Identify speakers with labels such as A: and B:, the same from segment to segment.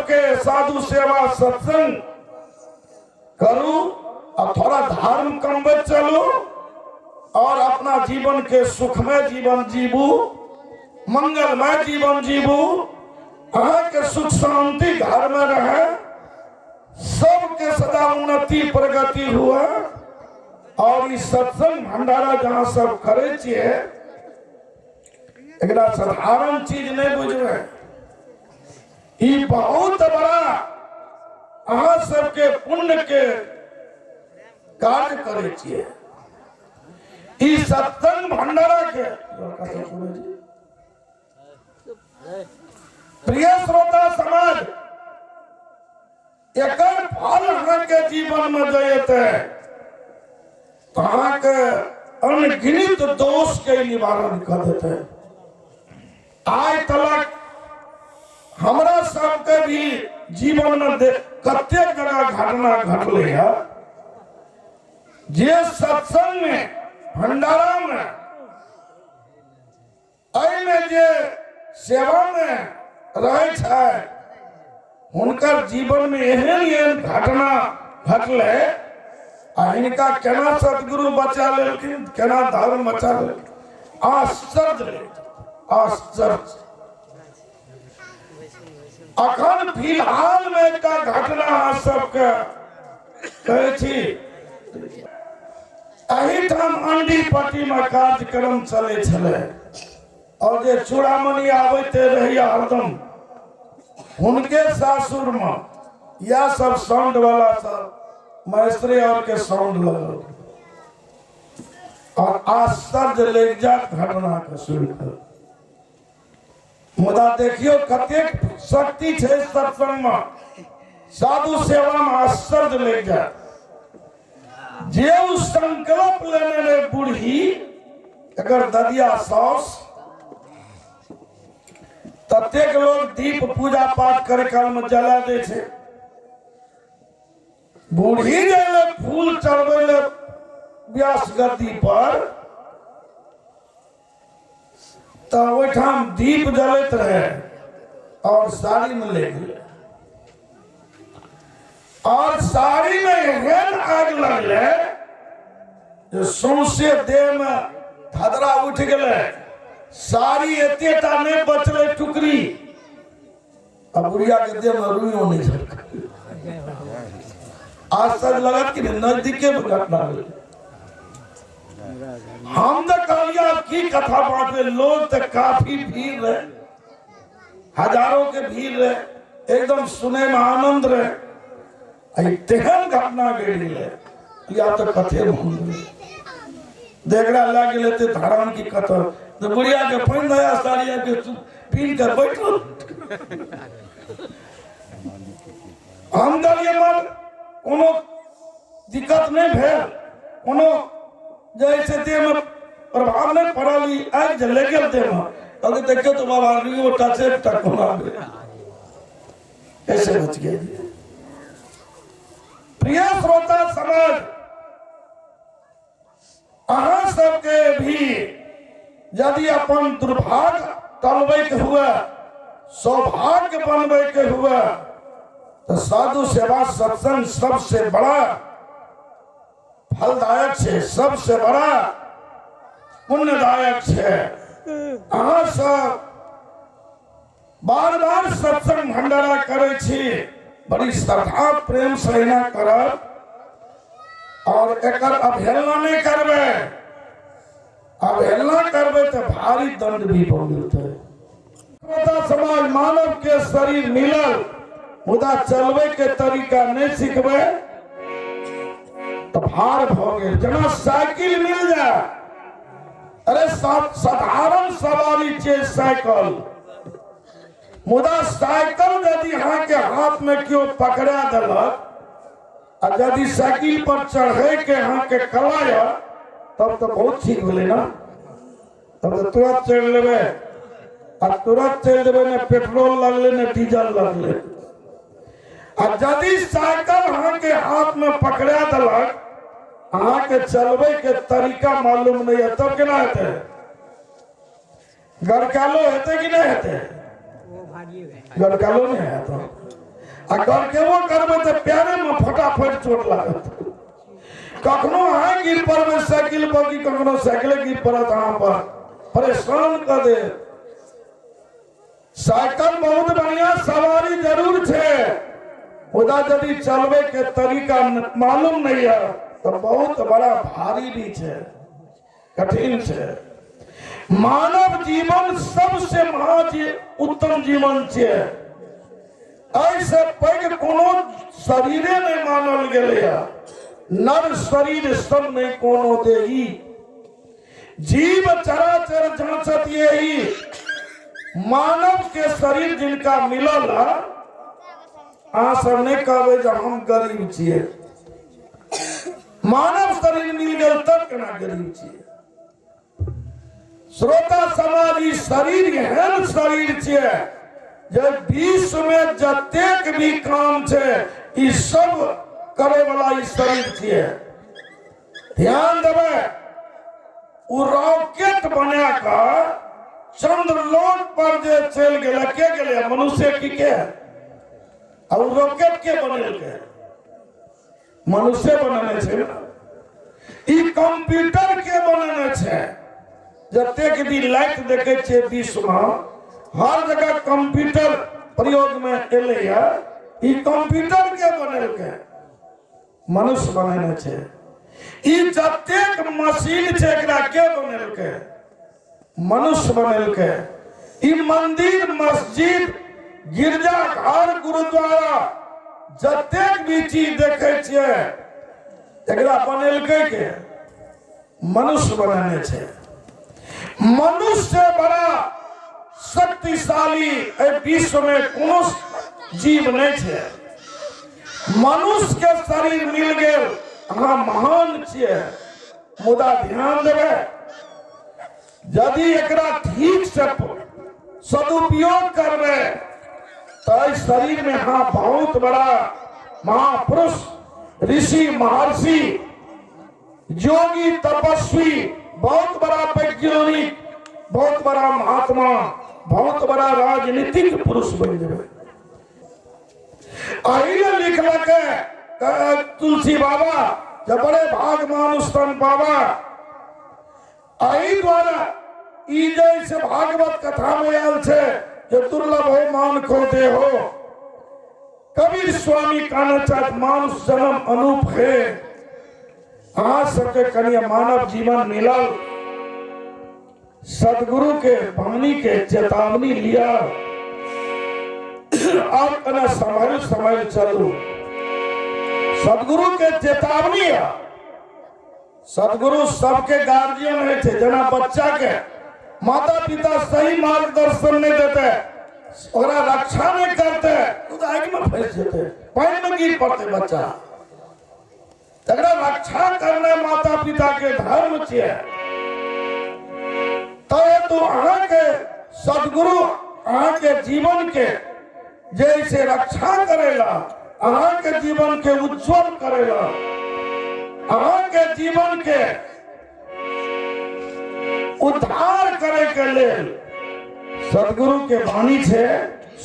A: सबके साधु सेवा सत्संग करू आ थोड़ा धर्म कमबैत चलू और अपना जीवन के सुखमय जीवन जीबू, मंगलमय जीवन जीबू। अहाँके सुख शांति घर में रहे, सबके सदा उन्नति प्रगति हुए। और ई सत्संग भंडारा जहाँ सब करे छियै, एकरा साधारण चीज नहीं बुझबै। ई बहुत बड़ा अहाँ सबके पुण्य के कार्य करे छियै। ई सत्संग भंडारा के प्रिय श्रोता समाज, एकर फल अहाँके जीवन में जयते तो अहाँके अनगिनत दोष के निवारण कर देते। आइ तलक हमरा सबके भी जीवन में कतेक जगह घटना घटले है जे सत्संग में, भंडारा में, एहिमे जे सेवा में रहै छै, हुनकर जीवन में एहन एहन घटना घटलै आ हिनका केना सदगुरु बचा लेलखिन, केना धर्म बचा लेलखिन, आश्चर्य, आश्चर्य। अखन फिलहाल में एकटा घटना अहाँ सबके कहै छी। एहिठाम अंडी पट्टी में कार्यक्रम चलै छलै और जे चूड़ामणि आबैत रहैया हरदम, हुनके सासुर में इएह सब साउंड वाला सब महेश्वरी और के साउंड लगल और आश्चर्य लागि जात घटना के सुनि कऽ। मुदा देखियौ कतेक शक्ति छै सत्संग में, साधु सेवा में। आश्चर्य लागि जात जे ओ संकल्प लेने रहे बूढ़ी, एकर ददिया साउस। ततेक लोग दीप पूजा पाठ करे काल में जला दै छै। बूढ़ी जे फूल चढ़बै ले व्यास गद्दी पर, तऽ ओहिठाम दीप जलैत रहे और साड़ी में ले गेलै और साड़ी में एहन आगि लगलै जे सौंसे देह में धधरा उठि गेलै। साड़ी एतेटा नहि बचलै टुकड़ी आ बुढ़िया के देह में रुइयो नहि झलकै। आश्चर्य लगत कि नहि? नजदीके में घटना भेलै। हम तऽ कहलियै आब की कथा बाँटबै, लोग तऽ काफी भीड़ रहे, हजारों के भीड़ रहे, एकदम सुने में आनंद रहे। आ ई तेहन घटना घटि गेलै कि आब तऽ कथे भूल गेलै। देखरा लए गेलै ते धरान की कतऽ तऽ बुढ़िया के पानि नया साड़ी आबि के पीन के बैठल। हम कहलियै मर कोनो दिक्कत नहि भेल, कोनो जे है से देहमे प्रभाव नहि पड़ल, ई आगि जे लागि गेल देहमे। कहलकै देखियौ तऽ बाबा, रियो टचे टा कोना भेल, कैसे बच गए। प्रिय श्रोता समाज, अहाँ सबके भी यदि अपन दुर्भाग्य टलबैके हुए, सौभाग्य बनबैके हुए, तो साधु सेवा सत्संग सबसे बड़ा फलदायक छै, सबसे बड़ा पुण्यदायक छै। अहाँ सब बार बार सत्संग भंडारा करै छी, बड़ी श्रद्धा प्रेम से एना करब और एकर अवहेलना नहि करबै। अवहेलना करबै तऽ भारी दंड भी मिलतै। समाज, मानव के शरीर मिलल, मुदा चलबै के तरीका नहि सिखबै तऽ भार भऽ गेल। जेना साइकिल मिल जाय, अरे साधारण सवारी छै साइकिल, मुदा साइकिल यदि अहाँके हाथ में केओ पकड़ा देलक आ यदि साइकिल पर चढ़े के अहाँके कला यऽ, तब तऽ बहुत ठीक भेलै ने। तब तऽ तुरंत चढ़ि लेबै आ तुरंत चलि देबै, ने पेट्रोल लगलै ने डीजल लगलै। आ यदि साइकिल अहाँके हाथ में पकड़ा देलक, अहाँके चलबै के तरीका मालूम नहीं है, तब केना हेतै? गड़कालो हेतै कि नहि हेतै? गड़कालो नहि हेतै। आ गड़केबो करबै तऽ पैरेमे फटाफट चोट लागत। कखनो अहाँ गिर पड़बै साइकिल पर कि कखनो साइकिले गिर पड़त अहाँ पर, परेशान कऽ देत। साइकिल बहुत बढ़िया सवारी जरूर छै, मुदा यदि चलबै के तरीका मालूम नहीं है तो बहुत बड़ा भारी भी छै, कठिन छै। मानव जीवन सबसे महा उत्तम जीवन छै। एहिसँ पैघ कोनो शरीरे नहि मानल गेलैए। नर शरीर सब नहि कोनो देही, जीव चराचर जांचत यही। मानव के शरीर जिनका मिलल है, अहाँ सब नहि कहबै जे हम गरीब छियै। मानव शरीर मिल गेल तब केना गरीब छियै? श्रोता समाज, ई शरीर एहन शरीर छियै जे विश्व में जतेक भी काम छै ई सब करे वाला ई शरीर छियै। ध्यान देबै, ओ रॉकेट बना कऽ चंद्रलोक पर जे चलि गेलै, के गेलै? मनुष्य की के? आ ओ रॉकेट के बनेलकै? मनुष्य बनेने छै ने। ई कंप्यूटर के बनेने छै? जतेक भी लाइट देखे छियै विश्व में, हर जगह कंप्यूटर प्रयोग में एलैया। ई कंप्यूटर के बनेलकै? मनुष्य बनेने छै। ई जतेक मशीन छै एकरा के बनेलकै? मनुष्य बनेलकै। ई मंदिर, मस्जिद, गिरजा घर, गुरुद्वारा जतेक भी चीज देखे छियै एकरा बनेलकै के? मनुष्य बनेने छै। मनुष्य बड़ा शक्तिशाली एहि विश्व में कोनो जीव नहि छै। मनुष्य के शरीर मिल गेल, अहाँ महान छियै। मुदा ध्यान देबै, यदि एकरा ठीक से सदुपयोग करबै तऽ एहि शरीर में अहाँ बहुत बड़ा महापुरुष, ऋषि, महर्षि, योगी, तपस्वी, बहुत बड़ा वैज्ञानिक, बहुत बड़ा महात्मा, बहुत बड़ा राजनीतिक पुरुष बन जेबै। एहि लए लिखलक तुलसी बाबा जे बड़े भाग मानुष तन बाबा। एहि द्वारा ई जे से भागवत कथा में आयल छै जे दुर्लभ हो मान को देहो। कबीर स्वामी कहना चाहत मानुष जन्म अनूप है। अहाँ सबके कनि मानव जीवन मिलल, सदगुरु के वाणी के चेतावनी लिया, अब कने संभल संभल चलू। सदगुरु के चेतावनी है। सदगुरु सबके गार्जियन होइ छै। जेना बच्चा के माता पिता सही मार्गदर्शन नहि देते, ओकरा रक्षा नहि करते, ओ तऽ आगि में फंसि जेतै, पानि में गिर पड़तै बच्चा। तकरा रक्षा करनाइ माता पिता के धर्म छियै। तऽ तो अहाँके सदगुरु अहाँके जीवन के जे से रक्षा करेला, अहाँके जीवन के उज्जवल करेला, अहाँके जीवन के उद्धार करे के लेल सदगुरु के वाणी छै,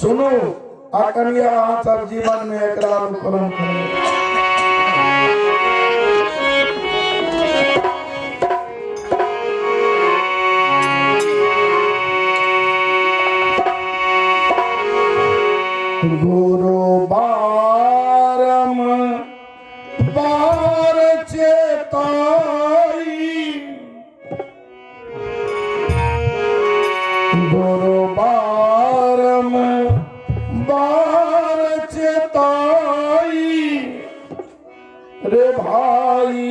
A: सुनू आ कनिया अहाँ सब जीवन में एकरा अनुकरण करू। गुरु बारम बार चेताई, गुरु बारम बार चेताई रे भाई,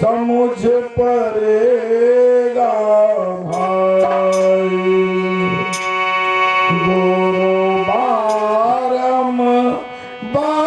A: समुझ पड़ेगा भाई। गुरु बारम बार